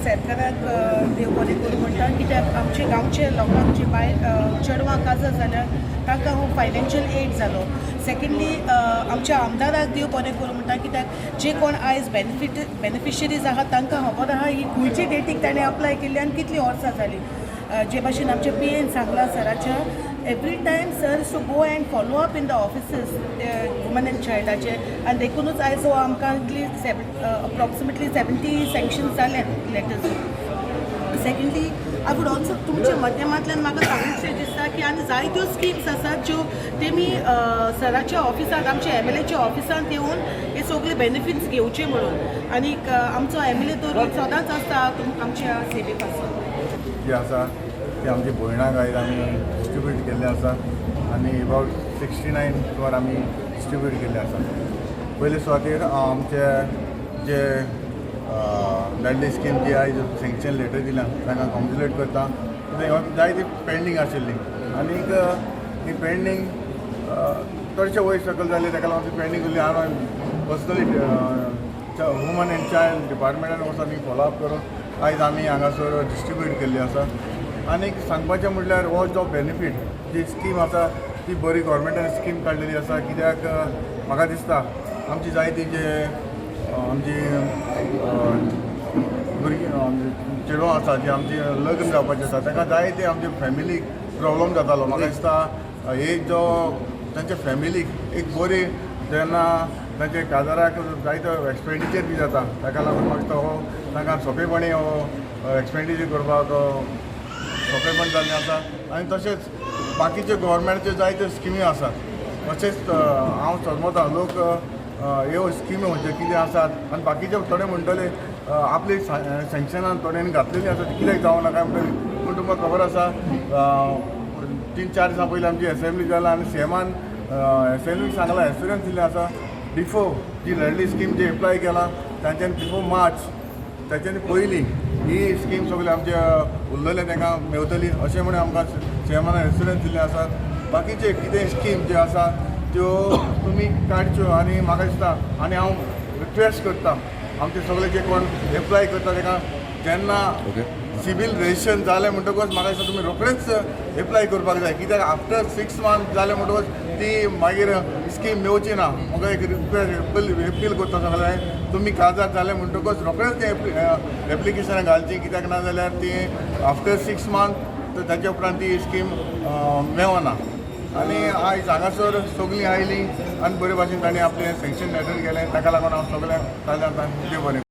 सरकाराक देव बरें करूं म्हणटा, कित्याक आमचे गांवचे लोकांक जे बायल चेडवां काजार जाल्यार तांकां हो फायनान्शियल एड जालो. सेकंडली, आमच्या आमदाराक देव बरें करूं म्हणटा, कित्याक जे कोण आयज बेनिफिशरीज आहा तांकां खबर आहा ही खंयचे डेटीक ताणें अप्लाय केल्ली आनी कितलीं वर्सां जालीं. जे भाशेन आमच्या पीएन सांगलां सराच्या, every time sir to go and follow up in the offices woman and चायल्डाचे, आनी देखूनच आयज हो आमकां इतली अप्रॉक्सिमेटली 70 सँक्शन जाले letters. Secondly, I would also तुमच्या माध्यमांतल्यान म्हाका सांगूंकशें दिसता की आनी जायत्यो स्किम्स आसात ज्यो तेमी सराच्या ऑफिसांत, आमच्या एमएलएच्या ऑफिसांत येवन हे सगळे बेनिफिट्स घेवचे म्हणून. आनीक आमचो एमएलए तर सदांच आसता आमच्या सेवे पासून. जी आसा ती आमची भयणाक आयज आमी डिस्ट्रिब्यूट केल्ले आसा आनी अबावट 69 सुमार आमी डिस्ट्रिब्यूट केल्ले आसा. पयले सुवातेर हांव आमचे जे लाडली स्कीम जी आयज सँक्शन लेटर दिल्या तांकां कॉंग्रेच्युलेट करता. जायती पेंडींग आशिल्ली आनीक ही पेंडींग चडशे वयर सकयल जाले, ताका लागून ती पेंडींग उरली. हांव पर्सनली वुमन एंड चायल्ड डिपार्टमेंटान वचून आमी फॉलो अप करून आयज आमी हांगासर डिस्ट्रिब्यूट केल्ली आसा. आनीक सांगपाचें म्हणल्यार हो जो बेनिफीट जी स्कीम आसा ती बरी गव्हर्मेंटान स्कीम काडलेली आसा, कित्याक म्हाका दिसता आमची जायती जे आमची भुरगीं, आमची चेडवां आसा जी आमची लग्न जावपाची आसा, ताका जायते आमचे फॅमिलीक प्रॉब्लम जातालो. म्हाका दिसता एक जो तांच्या फॅमिलीक एक बरी जेन्ना तांचे काजाराक जायतो एक्सपेंडिचर बी जाता, ताका लागून म्हाका दिसता हो तांकां सोंपेपणी हो एक्सपेंडिचर करपाक सोंपेपण जाल्लें आसा. आनी तशेंच बाकीचे गव्हर्मेंटच्यो जायत्यो स्किमी आसात. तशेंच हांव समजता लोक ह्यो स्किमी म्हणजे कितें आसात आनी बाकीचे थोडे म्हणटले आपली सँक्शनान थोड्यांनी घातलेली आसा ती कित्याक जावना काय म्हणटले. पूण तुमकां खबर आसा, 3-4 दिसां पयलीं आमची एसेंब्ली जाला आनी सीएमान एसेंब्लीक सांगलां, एश्युरन्स दिल्लें आसा, बिफोर जी लाडली स्कीम जी एप्लाय केला तांच्यानी बिफोर मार्च, ताच्यानी पयलीं ही स्कीम सगळी आमच्या उरलेले तांकां मेवतली अशें म्हणून आमकां सीएमान एश्युरन्स दिल्लें आसा. बाकीचे कितें स्कीम ज्यो आसा त्यो तुमी काडच्यो आनी म्हाका दिसता आनी हांव रिक्वेस्ट करता आमचे सगळे जे कोण एप्लाय करता ताका जेन्ना सिबील रजिस्ट्रेशन जालें म्हणटकच म्हाका दिसता तुमी रोखडेच एप्लाय करपाक जाय, कित्याक आफ्टर 6 मंथ जालें म्हणटकच ती मागीर स्कीम मेवची ना. म्हाका एक रिक्वेस्ट एपील करता सगळ्यांक, तुमी काजार जालें म्हणटकच रोखडेच तें एप्लिकेशनां घालची, कित्याक ना जाल्यार ती आफ्टर 6 मंथ ताच्या उपरांत ती स्कीम मेवना. आनी आयज हांगासर सगळीं आयलीं आनी बरे भाशेन तांणी आपलें सँक्शन लेटर केलें, ताका लागून हांव सगळ्यांक ताज्या देव बरें.